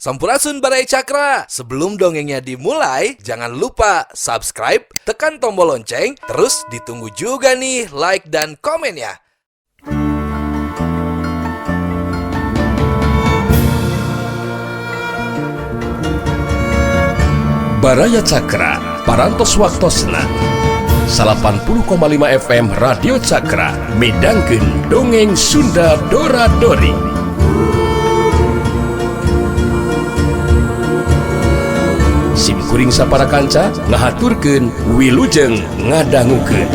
Sampurasun Baraya Cakra. Sebelum dongengnya dimulai, jangan lupa subscribe, tekan tombol lonceng, terus ditunggu juga nih like dan komennya. Baraya Cakra, Parantos Waktosna 80,5 FM Radio Cakra midangkeun dongeng Sunda Dora Dori. Sim kuring sapara kanca ngahaturkeun wilujeng ngadangukeun.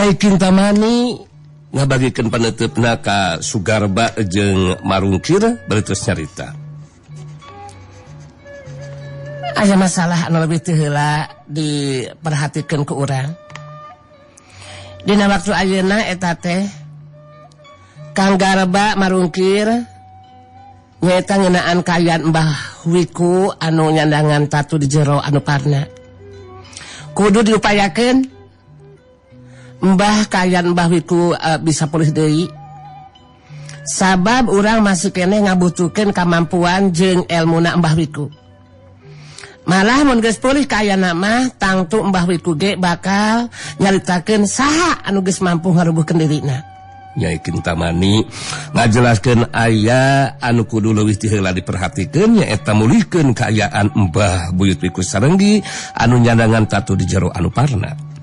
Nyai Kintamani ngabagikeun paneuteup ka Sugarba jeung Marungkir bari terus nyarita. Aya masalah anu lebih teu heula diperhatikeun ku urang. Dina waktu ayeuna eta teh Kang Garba Marungkir nyaeta ngeunaan kaayaan Mbah Wiku anu nyandangan tatu di jero anu parna. Kudu diupayakeun Mbah kaayaan Mbah Wiku bisa pulih deui. Sabab urang masih keneh ngabutuhkeun kamampuan jeung elmuna Mbah Wiku. Malah mun geus pulih kaayaan mah tangtu Mbah Wiku ge bakal nyaritakeun saha anu geus mampu ngarubuhkeun dirina. Nyai Kintamani ngajelaskeun aya anu kudu leuwih ti heula diperhatikeun nyaeta mulihkeun kaayaan Mbah Buyut Wiku Sarenggi anu nyandangan tatu di jero anu parna.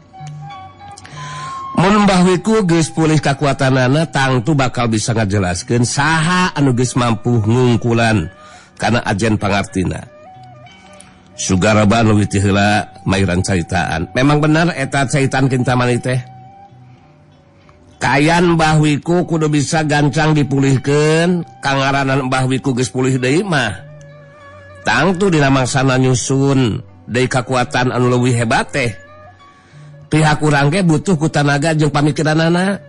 Mun Mbah Wiku geus pulih kakuatanana tangtu bakal bisa ngajelaskeun saha anu geus mampu ngungkulan kana ajen pangartina. Sugarba nu ti heula mairan caritaan. Memang bener eta caritaan Kintamani teh. Kaayaan Mbah Wiku kudu bisa gancang dipulihkeun, kangaranan Mbah Wiku geus pulih deui mah. Tangtu dina mangsana nyusun deui kakuatan anu leuwih hebat teh. Pihak urang ge butuh ku tanaga jeung pamikiranana.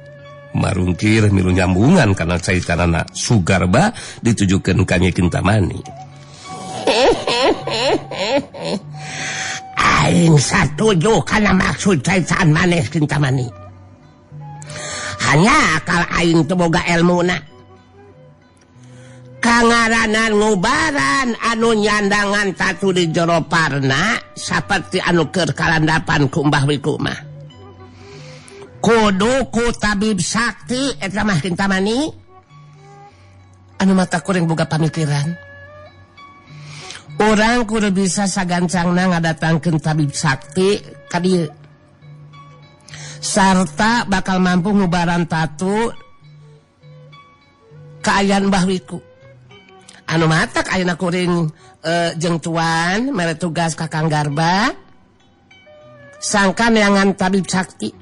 Marungkir milu nyambungan kana caritanana Sugarba ditujukeun ka Nyai Kintamani. Aing satuju kana maksud caritaan maneh Kintamani. Hanya akal aing teu boga elmuna. Kangaranan ngubaran anu nyandangan tatu di jero parna saperti anu keur kalandapan ku Mbah Wiku mah. Kudu ku tabib sakti eta mah Kintamani. Anu mata kuring boga pamikiran. Urang kudu bisa sagancangna ngadatangkeun tabib sakti ka dieu. Sarta bakal mampu ngubaran tatu kaayaan Mbah Wiku. Anu matak ayeuna kuring jeung tuan mere tugas ka Kang Garba sangka neangan tabib sakti.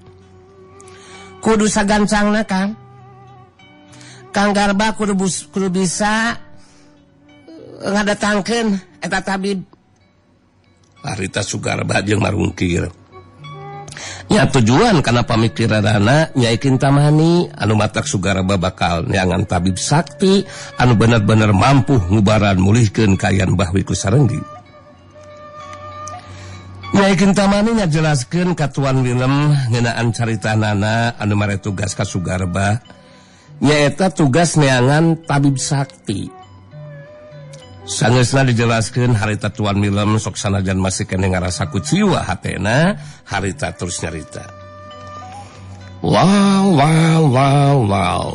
Kudu sagancangna Kang. Kang Garba kudu bisa ngadatangkeun eta tabib. Harita Sugarba jeung Marungkir. Nya tujuan kana pamikiranana Nyai Kintamani anu matak Sugarba bakal neangan tabib sakti anu bener-bener mampu ngubaran mulihkeun kaayaan Mbah Wiku Sarenggi. Nyai Kintamani ngajelaskeun ka Tuan Willem ngeunaan caritanana anu mare tugas ka Sugarba nyaeta tugas neangan tabib sakti. Sangeusna dijelaskeun harita Tuan Willem sok sanajan masih keneh ngarasa kuciwa hatena, harita terus nyarita. Wow, wow, wow, wow.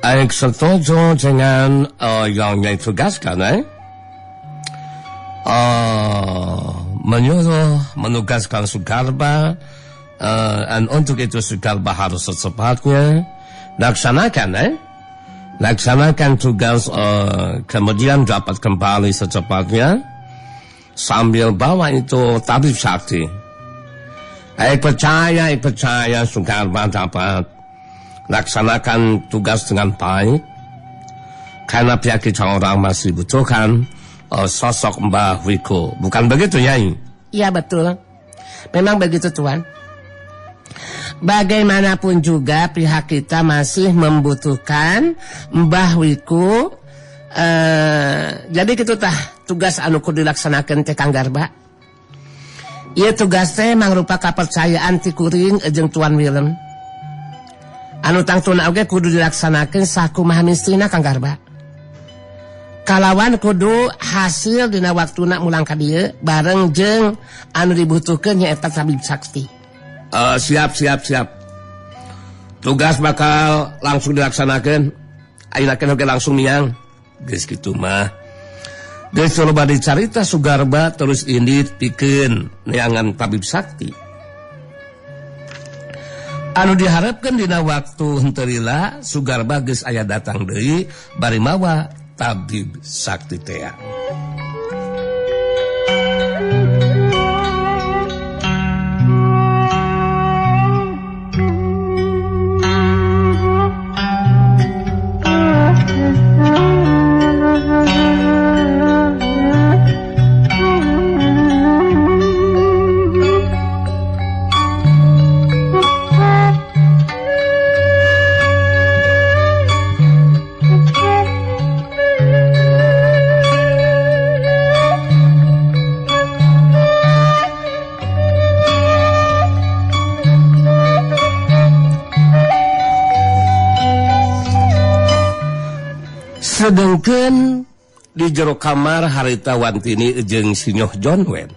Aing setuju dengan yang nyai tugaskan, eh? Menyuruh menugaskan Sugarba, dan untuk itu Sugarba harus secepatnya laksanakan, eh? Laksanakan tugas, kemudian dapat kembali secepatnya sambil bawa itu tabib sakti. Percaya Sugarba dapat laksanakan tugas dengan baik. Karena pihak kita orang masih butuhkan sosok Mbah Wiku. Bukan begitu, Nyai? Iya, betul. Memang begitu, Tuan. Bagaimanapun juga pihak kita masih membutuhkan Mbah Wiku. Jadi kitu tah tugas anu kudu dilaksanakeun teh Kang Garba. Ieu tugas teh mangrupa kapercayaan ti kuring jeung Tuan Willem. Anu tangtuna oge kudu dilaksanakeun sakumaha mistina Kang Garba. Kalawan kudu hasil dina waktuna mulang ka dieu bareng jeung anu dibutuhkeun nyaeta tabib sakti. Siap. Tugas bakal langsung dilaksanakeun. Ayeuna keneh oge langsung miang. Geus kitu mah. Geus loba dicarita Sugarba terus indit pikeun neangan tabib sakti. Anu diharapkeun dina waktu henteu lila Sugarba geus aya datang deui bari mawa tabib sakti tea. Sedengkeun di jero kamar harita Wantini jeung Sinyoh John Wen.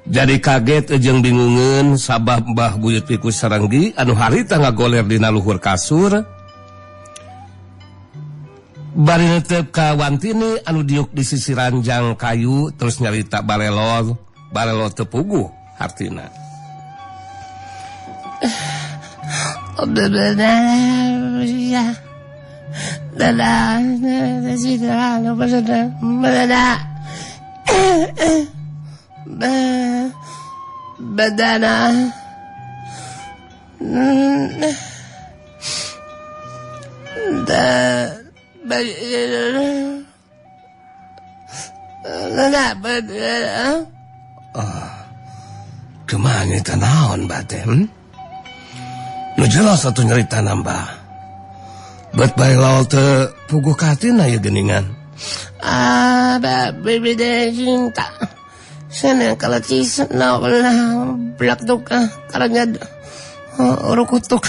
Jadi kaget jeung bingungeun sabab Mbah Buyut Wiku Sarenggi anu harita ngagoler dina luhur kasur. Bari netep ka Wantini anu diuk di sisi ranjang kayu terus nyarita balelor, balelor teu puguh hartina. Kemana itu naon baten? Nu jelas atuh nyerita nambah. Bet bae laol teu puguh katina ieu geuningan. Bebe cinta. Sana kalau cis na blak tuk karanya rukutuk.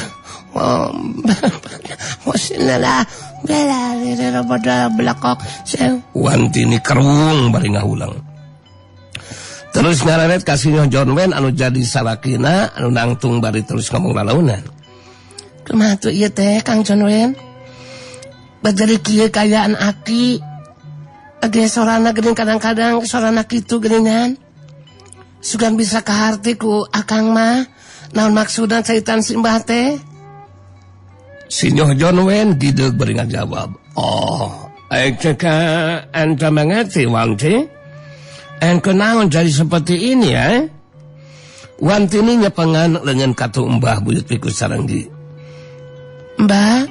Wasinala bela pada belakok. Wantini kerung bari ngahulang. Terus ngareret ka Sinyoh John Wen anu jadi salakina anu nangtung bari terus ngomong lalaunan. Kumaha tuh ieu teh Kang John Wen? Bajari kieu kayaan aki. Age sorana geuning kadang-kadang sorana kitu geuningan. Sugan bisa kaharti ku akang mah. Naon maksudna caitan si mbah teh? Sinyoh John Wen dideuk bari ngajawab. Oh, ceka anta mengerti Wanti? En kunaon jadi seperti ini ya? Wantini nyepengan lengan katu Mbah Buyut Wiku Sarenggi. Mbah,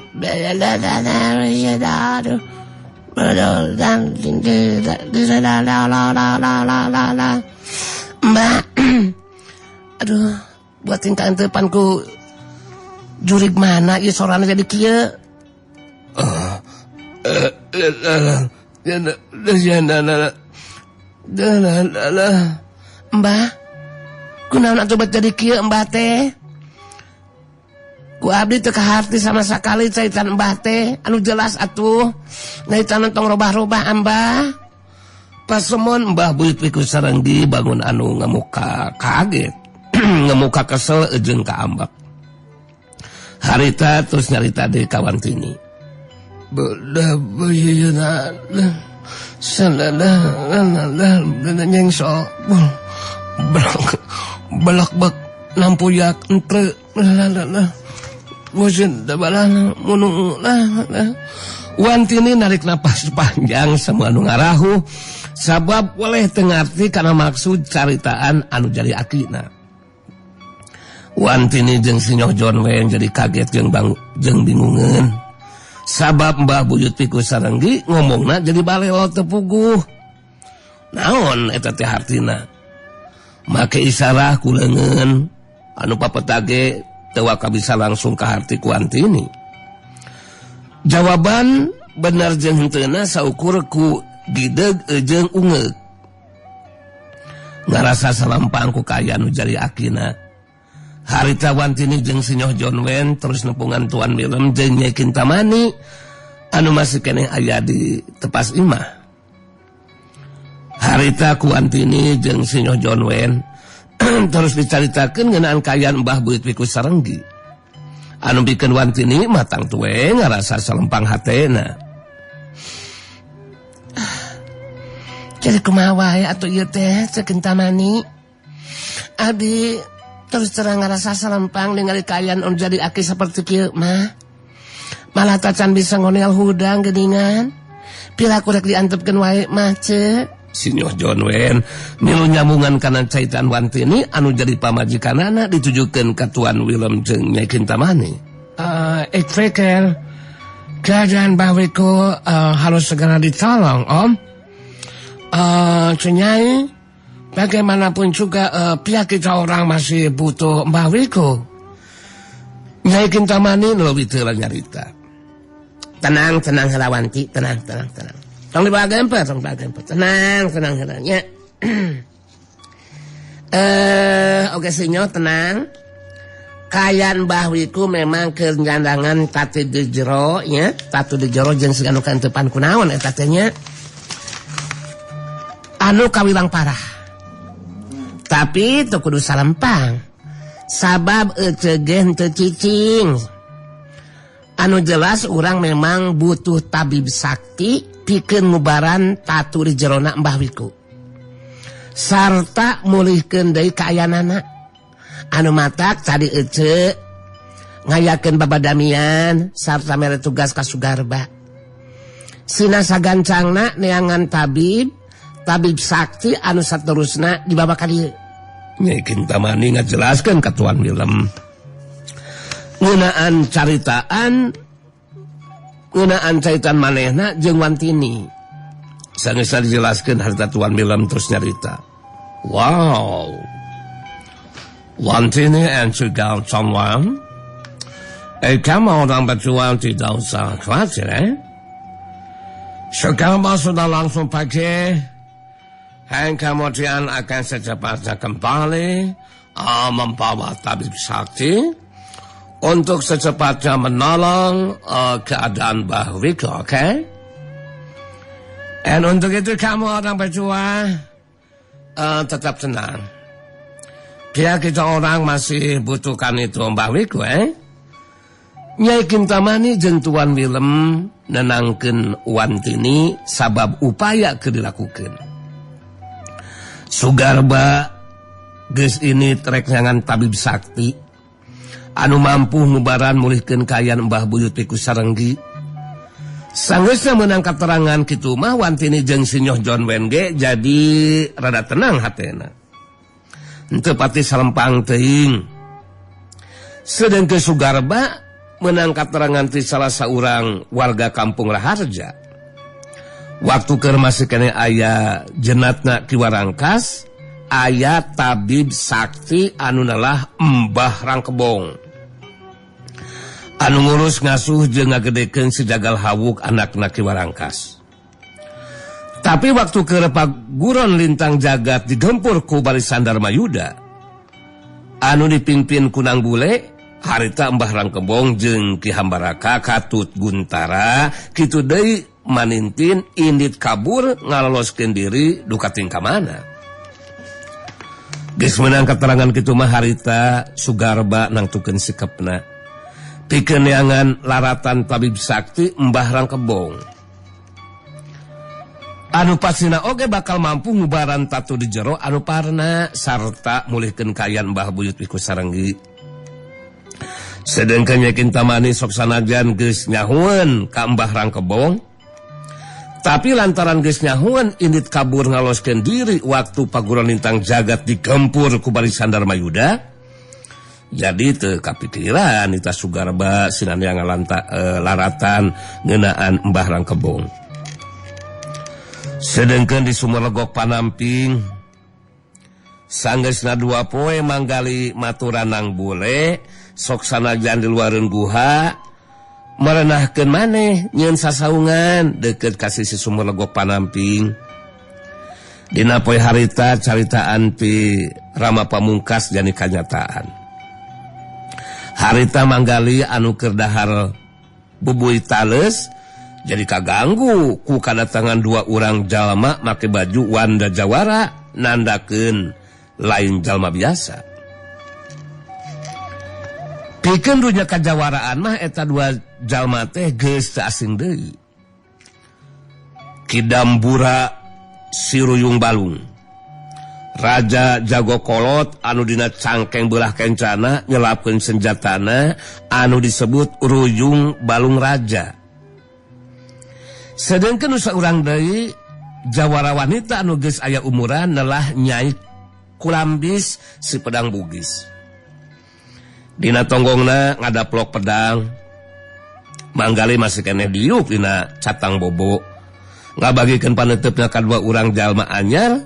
Mbah, aduh, buat tingkah depanku jurig mana ieu sorana jadi kieu? Mbah, kunaon atuh bet jadi kieu mbah teh? Ku abdi teu kaharti sama sakali caitan mbah teh, anu jelas atuh. Nyaitan tong robah-robah ambah. Pasemon Mbah Buyut Wiku Sarenggi bangun anu ngemuka kaget, ngemuka kesel jeung kaambek. Harita terus nyarita deui ka Wantini. Belak nampuyak entre Wantini narik napas panjang semua anu ngarahu sabab boleh teu ngarti kana maksud caritaan anu jadi akina. Wantini jeung Sinyoh John Wen jadi kaget jeung bingungeun. Sabab Mbah Buyut Wiku Sarenggi ngomongna jadi balelo teu puguh. Naon eta teh hartina? Make isarah ku leungeun anu papetage teu bisa langsung kaharti ku Wantini. Jawaban bener jeung henteuna saukur ku gideg jeung ungeuk. Ngarasa salampang ku kaayaan nu jadi akina. Harita Wantini jeung Sinyoh John Wayne terus nepungan Tuan Willem jeung Nyai Kintamani anu masih keneh aya di tepas imah. Harita ku Wantini jeung Sinyoh John Wayne terus dicaritakeun ngeunaan kaayaan Mbah Buyut Wiku Sarenggi. Anu bikeun Wantini matang tue ngarasa salempang hatena. Jadi kumaha wae atuh ieu teh Ceu Kintamani. Abdi terus terang ngarasa salempang ningali kaayaan anu jadi aki saperti kieu mah. Malah tacan bisa ngonel hudang geuningan. Piraku rek diantepkeun wae mah Ceu. Sinyoh John Wayne milu nyambungan kana caitan Wantini anu jadi pamajikanana ditujukeun ka Tuan Willem jeung Nyai Kintamani. Ik pikir keadaan Mbah Wiku harus segera ditolong, Om. Nyai, bagaimanapun juga pihak kita orang masih butuh Mbah Wiku. Nyai Kintamani leuwih teu nyarita. Tenang, tenang heula Wanti, tenang, tenang, tenang. Tong dibawa gemper, tong dibawa gemper. Tenang, tenang heula nya. Oke Sinyo, tenang. Kayan Mbah Wiku memang keur nyandangan tatu di jero nya, tatu di jero jeung siga nu kaentepan kunaon eta teh nya. Anu kawilang parah. Tapi teu kudu salempang. Sabab eceu ge henteu cicing. Anu jelas urang memang butuh tabib sakti pikeun ngubaran tatu di jerona Mbah Wiku. Sarta mulihkeun deui kaayaanana. Anu matak tadi eceu ngayakeun babadamian sarta mere tugas ka Sugarba. Sina sagancangna neangan tabib, tabib sakti anu saterusna dibawa ka dieu. Nyai Kintamani ngajelaskeun ka Tuan Willem. Ngeunaan caritaan manehna jeung Wantini. Sanggeus dijelaskeun harita Tuan Willem terus nyarita. Wow. Wantini and juga someone. Kamu orang berdua tidak usah khawatir, eh? Sekarang sudah langsung pergi. Dan kemudian akan secepatnya kembali membawa tabib sakti untuk secepatnya menolong keadaan Mbah Wiku, oke? Okay? Dan untuk itu kamu orang berdua tetap tenang. Biar kita orang masih butuhkan itu Mbah Wiku, eh? Nyai Kintamani jeung Tuan Willem nenangkeun Wantini sabab upaya keur dilakukeun. Sugarba geus ini trek nyangan tabib sakti anu mampu ngubaran mulihkeun kaayaan Mbah Buyut Wiku Sarenggi. Sanggeusna meunang katerangan kitu mah Wantini jeung Sinyoh John Wayne ge jadi rada tenang hatena. Henteu pati salempang teuing. Sedengkeun Sugarba meunang katerangan ti salah saurang warga kampung Raharja. Waktu keur masih keneh aya jenatna Ki Warangkas, aya tabib sakti anu nelah Mbah Rangkebong. Anu ngurus ngasuh jeung ngagedekeun si Jagal Hawuk anakna Ki Warangkas. Tapi waktu keur paguron lintang jagat digempur ku barisan Darmayuda, anu dipimpin ku Nang Bule, harita Mbah Rangkebong jeung Ki Hambaraka katut Guntara kitu deui manintin indit kabur ngaloloskeun diri duka tingkah mana. Geus meunang keterangan kitu mah harita Sugarba nangtukeun sikepna. Pikeun neangan laratan tabib sakti Mbah Rangkebong. Anu pastina oge bakal mampu ngubaran tatu di jero anu parna sarta mulihkeun kaayaan Mbah Buyut Wiku Sarenggi. Sedengkeun Nyai Kintamani sok sanajan geus nyahueun ka Mbah Rangkebong, tapi lantaran geus nyahueun indit kabur ngaloskeun diri waktu paguron lintang jagat digempur ku barisan Darmayuda, Jadi teu kapikiran eta Sugarba sinanya ngalanta laratan ngeunaan Mbah Rangkebong. Sedengkeun di sumur legok Panamping sanggeusna dua poe manggali maturanang bule sok sanajan di luareun guha merenahkeun maneh nyieun sasaungan deukeut ka sisi sumur legok Panamping. Dina poe harita caritaan ti Rama Pamungkas jadi kanyataan. Harita manggali anu keur dahar bubuy tales jadi kaganggu ku kadatangan dua urang jalma make baju wanda jawara nandakeun lain jalma biasa. Pikeun dunya kajawaraan mah eta dua jalma teh geus teu asing deui. Kidambura Siruyung Balung, Raja Jago Kolot anu dina cangkeng belah kencana nyelapkeun senjatana anu disebut Ruyung Balung Raja. Sedengkeun nu saurang deui jawara wanita anu geus aya umuran nelah Nyai Kulambis si pedang Bugis. Dina tonggongna ngadaplok pedang, manggali masih keneh diuk dina catang bobo. Ngabagikeun paneuteup ka dua urang jalma anyar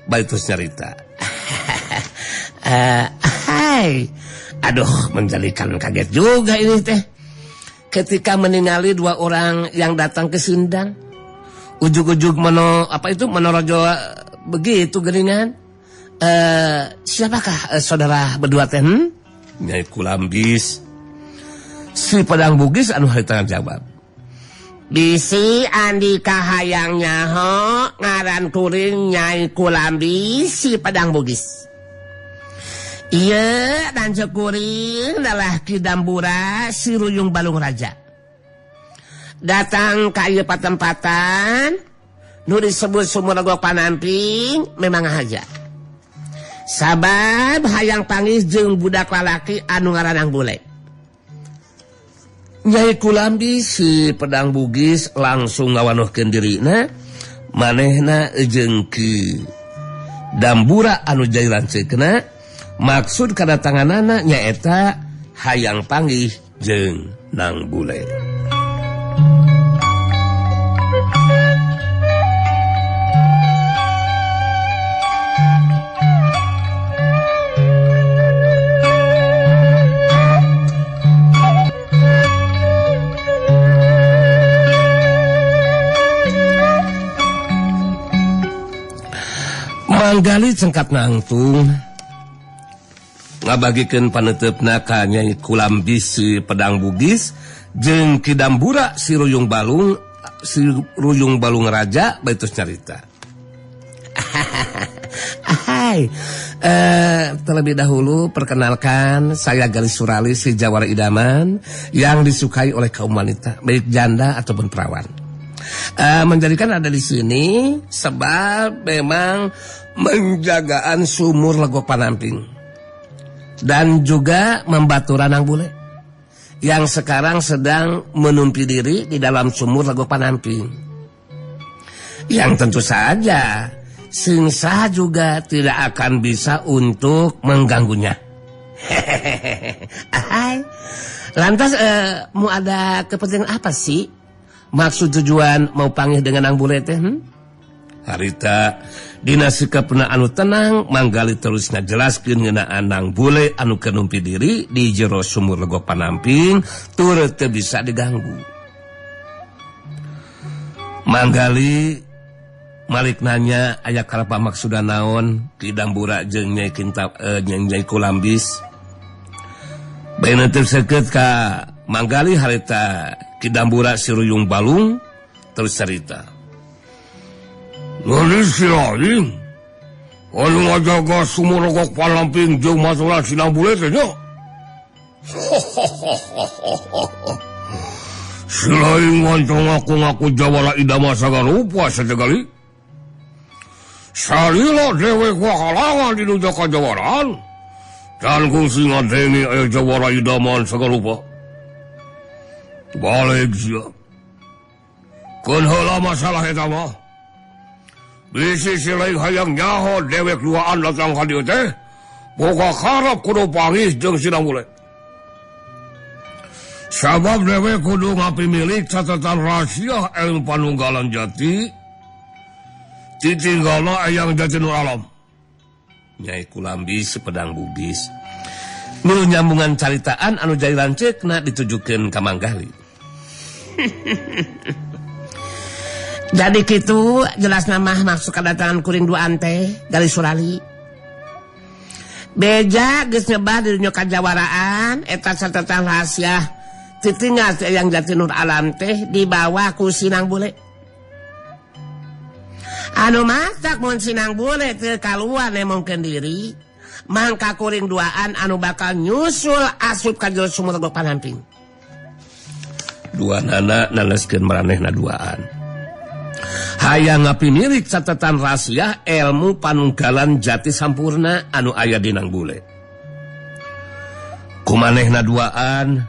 bari terus nyarita. Hai. Aduh, menjadikan kaget juga ini teh. Ketika meningali dua orang yang datang ke sindang, ujug-ujug meno apa itu menorojo begitu geringan. Siapakah saudara berdua teh? Nyai Kulambis si pedang Bugis anu harita jawab. Bisi andika hayang nyaho ngaran kuring Nyai Kulambis si pedang Bugis. Iya dan kuring adalah Kidambura si Ruyung Balung Raja. Datang ka ieu patempatan nu disebut sumur legok Panamping memang aja. Sabab hayang pangis jeung budak lalaki anu ngaranang bule. Nyai Kulambis si pedang Bugis langsung ngawanuhkeun dirina manehna jeung Ki Dambura anu jadi lanceukna maksud kadatanganana nyaeta hayang panggih jeung nang bule. Manggali cengkat nangtung ngabagikeun paneuteup-na ka Nyai Kulambis si pedang Bugis jeung Ki Dambura si Ruyung Balung si Ruyung Balung Raja bari terus nyarita. Hai, terlebih dahulu perkenalkan saya Galis Surali si jawara idaman yang disukai oleh kaum wanita baik janda ataupun perawan. Menjadikan ada di sini sebab memang menjagaan sumur legok Panamping dan juga membatu ranang bule yang sekarang sedang menumpi diri di dalam sumur legok Panamping, yang tentu saja singsa juga tidak akan bisa untuk mengganggunya. Hehehe. Lantas mau ada kepentingan apa sih? Maksud tujuan mau panggih dengan ang bule teh? Harita dina sikapna anu tenang manggali terus ngajelaskeun ngeunaan nang bule anu keur numpi diri di jero sumur legok Panamping tur teu bisa diganggu. Manggali malik nanya aya karapa maksudan naon Ki Dambura jeung Nyai Kinta Nyai Kulambis. Bae teu seukeut ka manggali harita Ki Dambura si Ruyung Balung terus cerita. Ngeulis si lain anu ngajaga sumur legok Panamping jeung maturan si Nang Bule teh nya. Si lain wancong ngaku-ngaku jawara idama sagarupa sategali. Salila dewek wakalangan di dunia kajawaraan dan kungsi ngadenge aya jawara idaman sagarupa. Balik sia. Keun heula masalah eta mah. Bisi si lain hayang nyaho dewek duaan datang ka dieu teh. Boga karep kudu panggih jeung Sinang Bule. Sabab dewe kudu ngapimilik catatan rahasia ilmu panunggalan jati titinggalna Eyang Jati Nur Alam. Nyai Kulambis sepedang Bugis milu nyambungan caritaan anu jadi lanceukna ditujukeun ka Manggali. Jadi kitu jelas nama maksud kedatangan kuring duaan teh dari Surali. Beja geus nyebar di dunya kajawaraan eta catatan rahasia titinggal teh Eyang Jati Nur Alam teh dibawa ku Sinang Bule. Anu matak mun Sinang Bule teu kaluar nemongkeun diri, mangka kuring duaan anu bakal nyusul asup ka jero sumur Legok Panamping. Dua nana naneskeun maranehna duaan. Hayang ngapimilik catatan rahasia ilmu panunggalan jati sampurna anu aya di Nang Bule. Kumanehna duaan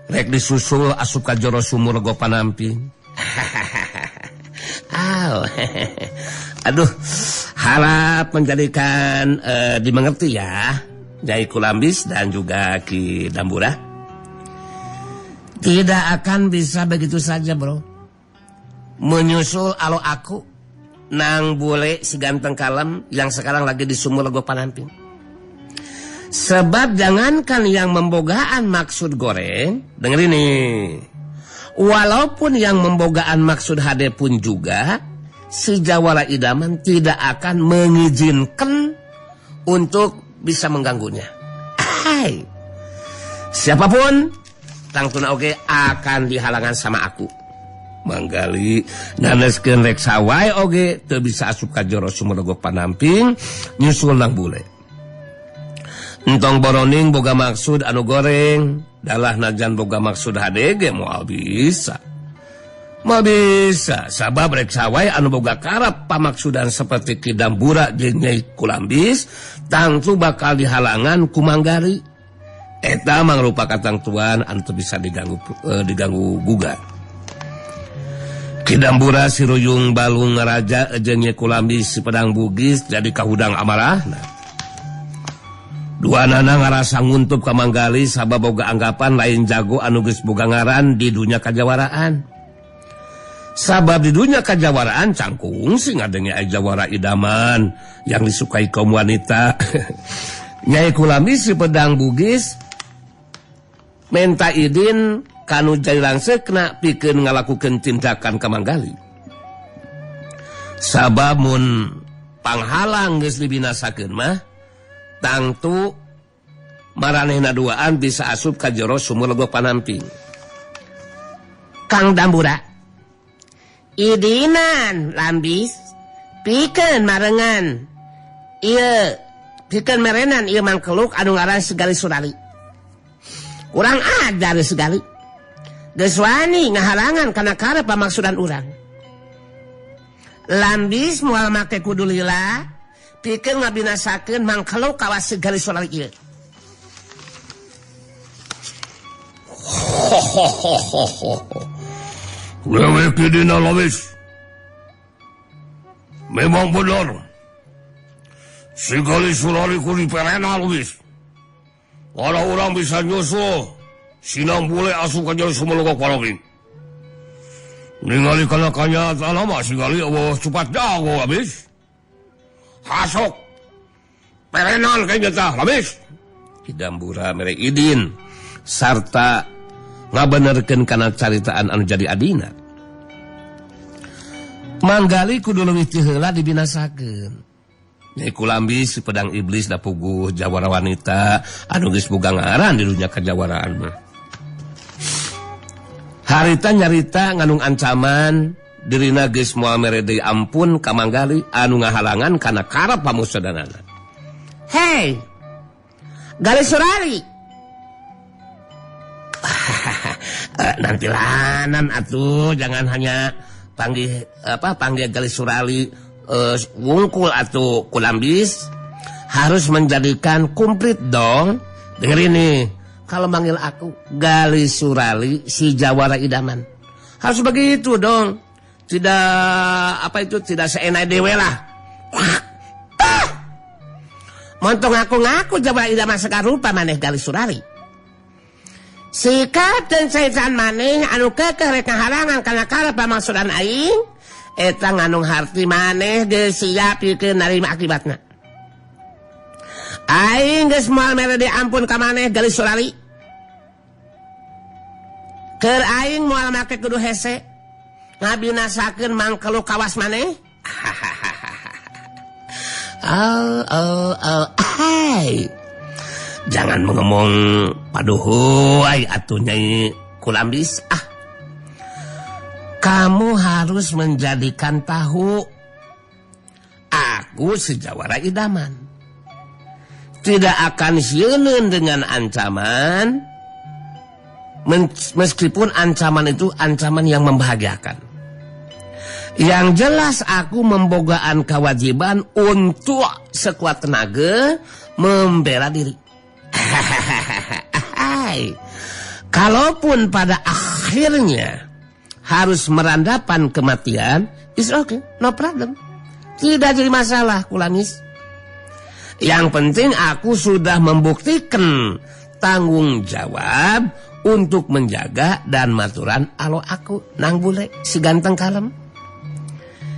rek disusul asup ka jero sumur Legok Panamping. Aw. Aduh, harap menjadikan dimengerti ya Nyai Kulambis dan juga Ki Dambura. Tidak akan bisa begitu saja, bro. Menyusul alo aku Nang Bule si ganteng kalem yang sekarang lagi di sumur Legok Panamping. Sebab jangankan yang membogaan maksud goreng, denger ini. Walaupun yang membogaan maksud hade pun juga si Jawara Idaman tidak akan mengizinkan untuk bisa mengganggunya. Hai. Siapapun tangtuna oge akan dihalangan sama aku. Manggali naneskeun rek sawai oge teu bisa asup ka jero sumur Legok Panamping nyusul Nang Bule. Entong boroning boga maksud anu goreng, dalah najan boga maksud hade ge moal bisa. Moal bisa sabab rek sawai anu boga karep pamaksudan seperti Ki Dambura jeung Nyai Kulambis tangtu bakal dihalangan ku Manggali. Eta mangrupa katangtuan anu teu bisa diganggu gugat. Ki Dambura si Ruyung Balung Raja jeung Nyai Kulambis si Pedang Bugis jadi kahudang amarahna. Dua nana ngarasa nguntup ka Manggali sabab boga anggapan lain jago anu geus boga ngaran di dunya kajawaraan. Sabab di dunya kajawaraan cangkung sing ngadenge aya jawara idaman yang disukai kaum wanita. Nyai Kulambis si Pedang Bugis menta idin kanu jadi langsekna pikeun ngalakukeun tindakan ka Manggali. Sabab mun panghalang geus dibinasakeun mah tangtu maranehna duaan bisa asup ka jero sumur Legok Panamping. Kang Dambura, idinan Lambis pikeun marengan ieu pikeun merenan ieu mangkeluk anu ngaran Segali Surali. Kurang ajar Segali. Geus wani ngahalangan kana karep pamaksudan urang. Lambis moal make kudu lila pikeun ngabinasakeun mangkeluk kawas Segali Surali ieu. Lewe kidina Lambis. Memang benar. Segali Surali ku diperena Lambis. Ada orang bisa nyusul Sinang Bule asup ka jero sumur Legok Panamping. Ningali kana kanyataan mah Sigali eueuh cepat jago habis. Hasok perenan kayaknya tah habis. Ki Dambura mere idin sarta ngabenerkeun kana caritaan anu jadi adina. Manggali kudu leuwih ti heula dibinasakeun. Nyai Kulambis si Pedang Iblis da puguh jawara wanita anu geus boga ngaran di dunya kajawaraan mah. Harita nyarita nganung ancaman dirina geus moal mere deui ampun ka Manggali anu ngahalangan kana karep pamusudanana. Hei, Gali Surali. Nanti lanan atuh, jangan hanya panggil panggil Gali Surali wungkul atau Kulambis, harus menjadikan komplit dong. Dengerin nih, kalau manggil aku Gali Surali si Jawara Idaman, harus begitu dong. Tidak apa itu, tidak seenak dewe lah. Montong aku ngaku jawara idaman sekarupa maneh Gali Surari. Sikap dan caitan maneh anu kekeh rek ngahalangan kana karep pamaksudan aing eta nganung harti maneh geus siap pikeun narima akibatna. Aing geus moal mere diampun ka maneh Gali Surari. Keur aing moal make kudu hese ngabinasakeun mangkelu kawas maneh. Oh, oh, oh, hai. Jangan mengomong paduhu ai atuh Nyai Kulambis. Ah. Kamu harus menjadikan tahu aku sejawara idaman. Tidak akan sieun dengan ancaman, meskipun ancaman itu ancaman yang membahagiakan. Yang jelas aku membogaan kewajiban untuk sekuat tenaga membela diri. Kalaupun pada akhirnya harus merandapan kematian, it's okay, no problem. Tidak jadi masalah, Kulamis. Yang penting aku sudah membuktikan tanggung jawab untuk menjaga dan maturan alo aku nang bule si ganteng kalem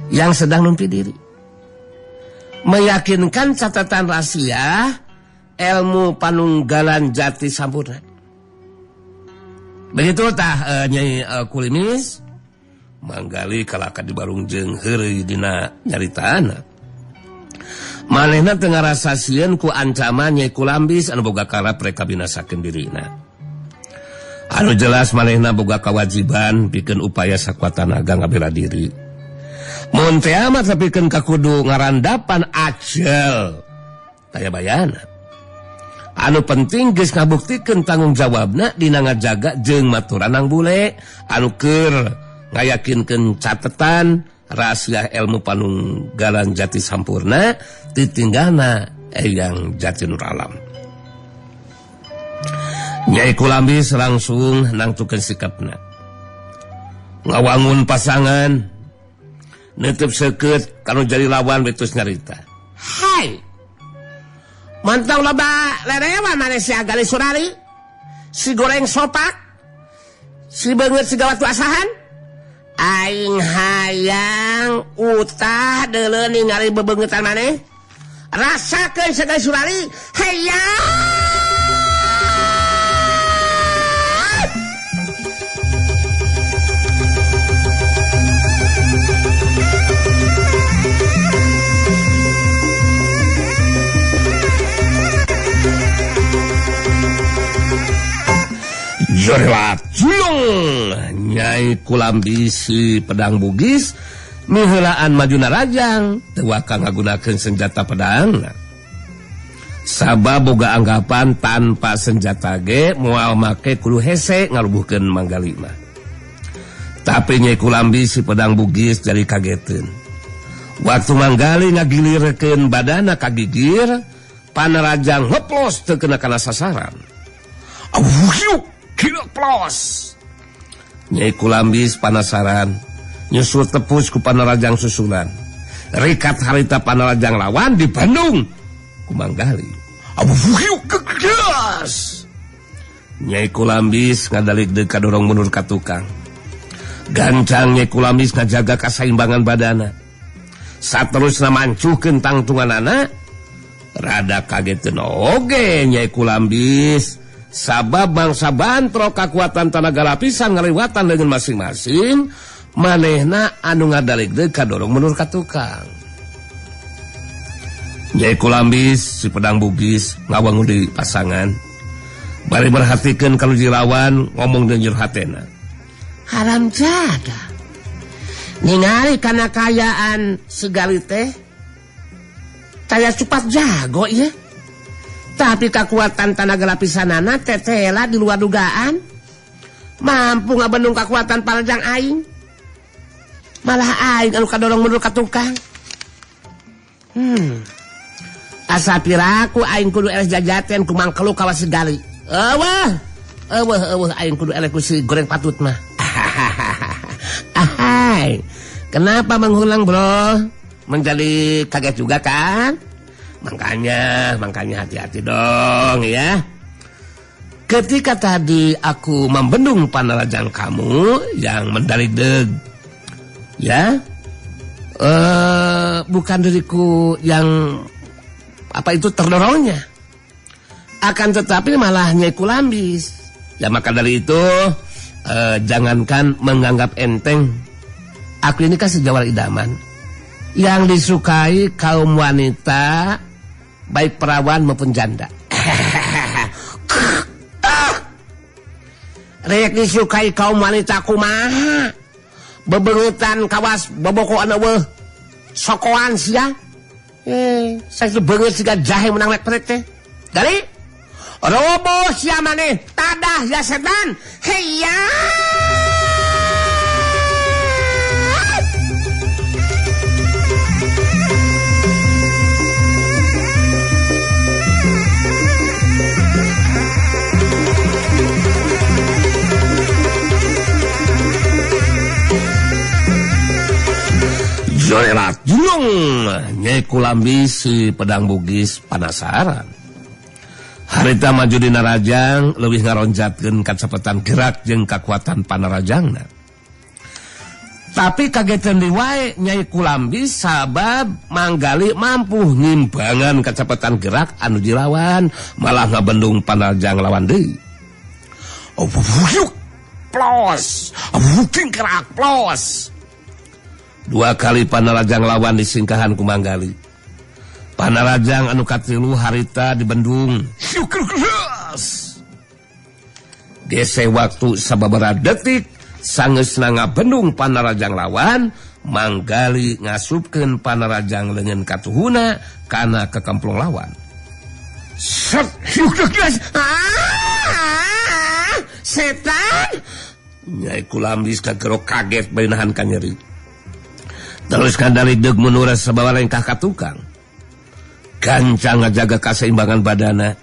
yang sedang numpi diri. Meyakinkan catatan rahasia ilmu panunggalan jati sampurna. Begitu tah Nyai Kulimis manggali kalaka di barung jeung heureuy dina nyaritana. Manehna teu ngarasa sieun ku ancaman Nyai Kulambis anu boga karep rek kabinasakeun dirina. Anu jelas manehna boga kewajiban pikeun upaya sakuat tanaga ngabela diri. Mun teh amat sapikeun ka kudu ngarandapan ajel taya bayana. Anu penting geus ngabuktikeun tanggung jawabna dina ngajaga jeung maturan nang bule anu keur ngayakinkeun catetan rahasia ilmu panunggalan jati sampurna ditinggalna Eyang Jati Nur Alam. Nyai Kulambis langsung nangtukeun sikapna. Ngawangun pasangan nutup seukeut kanu jadi lawan betus nyarita. Hai. Mantau loba lerewa maneh si Gali Surari, si goreng sopak, si beungeut si gawat asahan. Aing hayang utah deuleu ningali bebeungeutan maneh. Rasakeun si Gali Surari, hayang. Jorewat julung Nyai Kulambis si pedang Bugis miheulaan maju narajang teu waka ngagunakeun senjata pedang. Sabab boga anggapan tanpa senjata ge moal make kudu hese ngalubuhkeun Manggali mah. Tapi Nyai Kulambis si pedang Bugis jadi kageteun. Waktu Manggali ngagilirkeun badana kagigir, panarajang hoplos teu kena kana sasaran. Awuh, gila plos. Nyai Kulambis panasaran nyusul tepus ku panarajang susulan. Rikat harita panarajang lawan di Bandung ku Manggali. Awuh, gegas. Nyai Kulambis ngadalik deuk kadorong mundur ka tukang. Gancang Nyai Kulambis ngajaga kasaimbangan badana. Saterusna mancuhkeun tangtunganana. Rada kageteun oge Nyai Kulambis. Sabab bangsa bantro kakuatan tanaga lapisan ngaliwatan dengan masing-masing, manehna anu ngadalik deuk kadorong mundur ka tukang. Nyai Kulambis si pedang Bugis ngawangun di pasangan. Bari merhatikeun ka nu lawan ngomong deun jero hatena. Haram jadah. Ningali kana kayaan segali teh taya cepat jago ieu. Tapi kekuatan tanaga lapisanana tetela di luar dugaan. Mampu ngabendung kekuatan panjang aing. Malah aing anu kadorong mundur ka tukang. Asa piraku aing kudu eleh jajaten ku mangkelu kawas segali. Eueuh. Eueuh eueuh aing kudu eleh ku si goreng patut mah. Ahai. Kenapa menghulang, bro? Menjadi kaget juga kan? Makanya hati-hati dong ya. Ketika tadi aku membendung panarajang kamu yang mendarideg, ya, bukan diriku yang apa itu terdorongnya, akan tetapi malah Nyai Kulambis. Ya maka dari itu jangankan menganggap enteng, aku ini kan sejawat idaman yang disukai kaum wanita baik perawan maupun janda. Rek disukai kaum wanita kumaha? Beberutan kawas boboko ana weuh sokoan sia. Saya beungeut siga jahe menang rek perek teh. Dari roboh sia maneh, tadah ya setan. Heya. Jorelat julung Nyai Kulambis si pedang Bugis panasaran. Harita maju dina rajang leuwih ngaronjatkeun kacepetan gerak jeung kakuatan panarajangna. Tapi kagetan deui wae Nyai Kulambis sabab Manggali mampu ngimbangan kacepetan gerak anu dilawan malah ngabendung panarajang lawan deui. Plos, gerak plos. Dua kali panarajang lawan disingkahan ku Manggali. Panarajang anu katilu harita dibendung. Gese waktu sababaraha detik sangeusna ngabendung panarajang lawan, Manggali ngasupkeun panarajang leungeun katuhuna kana kekemplung lawan. Set, setan. Nyai Kulambis kagero kaget bari nahan kanyeri. Terus kandali deug munura sabawa lengkah ka tukang. Gancang ngajaga kaseimbangan badana.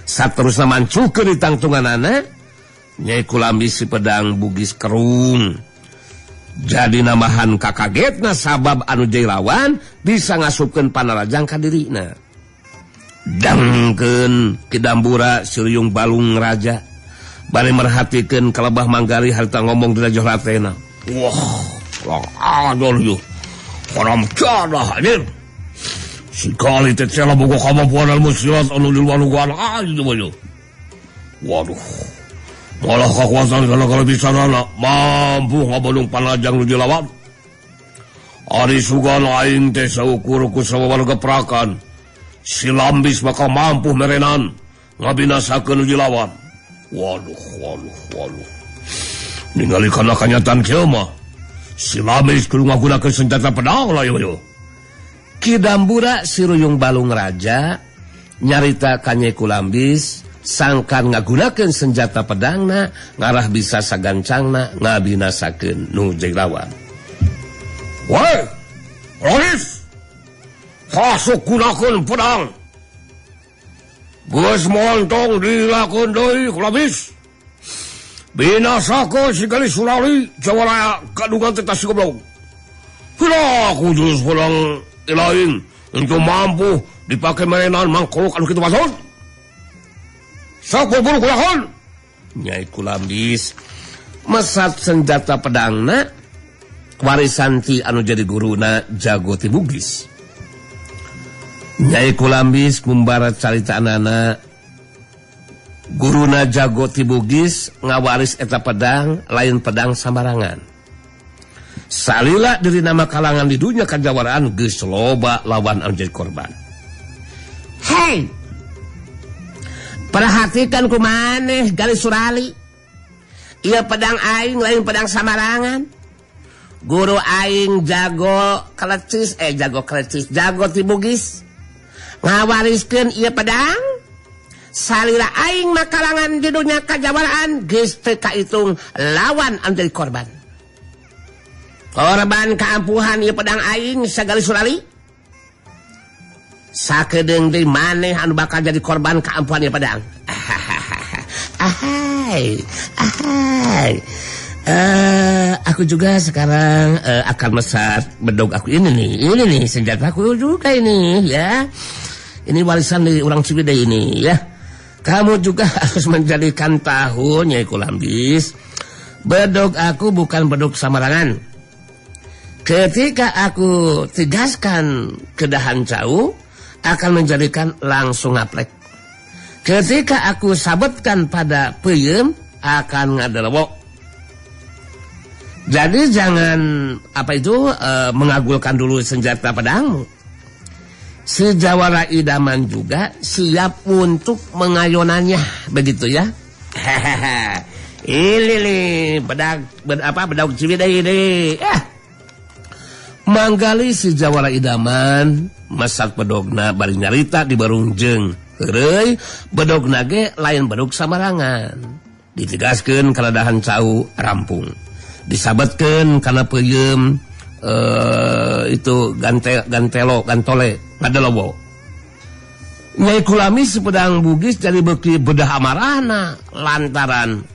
Saterusna mancukeun di tangtunganana, Nyai Kulambis si pedang Bugis kerung. Jadi namahan kakagetna sabab anu jadi lawan bisa ngasupkeun panarajang ka dirina. Dangkeun Kidambura Siriung Balung Raja bari merhatikeun kalebah Manggali harita ngomong dina johratena. Wah, lang adol yeuh. Haram jadah anjir. Sekali teh cela boga kemampuan ilmu silat anu di luar dugaan aja mah. Waduh. Malah kekuatan kalau bisa nana mampu ngabendung panajang nu dilawan. Ari sugan aing teh saukur ku sababaraha geprakan. Si Lambis bakal mampu merenan ngabinasakeun nu dilawan. Waduh, waduh, waduh. Ningali kana kanyataan kieu mah. Si Lambis kudu ngagunakeun senjata pedang lah yo. Kidambura Siruyung Balung Raja nyarita ka Nyai Kulambis sangkan ngagunakeun senjata pedangna ngarah bisa sagancangna ngabinasakeun nu jeung lawan. Woi, Lambis, hasuk gunakeun pedang. Geus montong dilakeun deui Kulambis. Binasakeun si Gali Surali jawara kadugan teh si goblok. Hila ku jurus pedang lain untuk mampu dipakai mainan mangkok anu kitu maksud. Sok buru kulakon. Nyai Kulambis mesat senjata pedangna warisan ti anu jadi guruna Jago ti Bugis. Nyai Kulambis ngumbar caritaanana guruna Jago ti Bugis ngawaris eta pedang lain pedang sambarangan. Salila dari nama kalangan di dunia kajawaraan geus loba lawan anu jadi korban. Hei, perhatikan kumaneh Gali Surali. Ieu pedang aing lain pedang sambarangan. Guru aing Jago Kelecis, Jago ti Bugis ngawariskeun ieu pedang. Salila aing makalangan di dunia kajawaraan geus teu kaitung lawan anu jadi korban. Korban keampuhan ieu pedang aing sagali Surali. Sakedeung deui maneh anu bakal jadi korban keampuhan ieu pedang. Ahai, ahai. Aku juga sekarang akan mesat bedog aku ini nih. Ini nih senjataku juga ini ya. Ini warisan dari orang Ciwidey ini ya. Kamu juga harus menjadikan tahu Nyai Kulambis. Bedog aku bukan bedog samarangan. Ketika aku tegaskan ke dahan cau, akan menjadikan langsung ngaplek. Ketika aku sabetkan pada peyem, akan ngadelewok. Jadi jangan apa itu mengagulkan dulu senjata pedangmu. Si Jawara Idaman juga siap untuk mengayunannya, begitu ya. Hehehe. Ini nih bedak Ciwidey ini. Manggali si Jawara Idaman masak bedogna bari nyarita di barungjeng. Heureuy, bedogna ge lain bedog samarangan. Ditegaskeun kana dahan cau rampung. Disabetkeun kana peuyeum itu gantelo gantole ngadelobo. Nyai Kulami sepedang Bugis jadi beuki bedah amarahna lantaran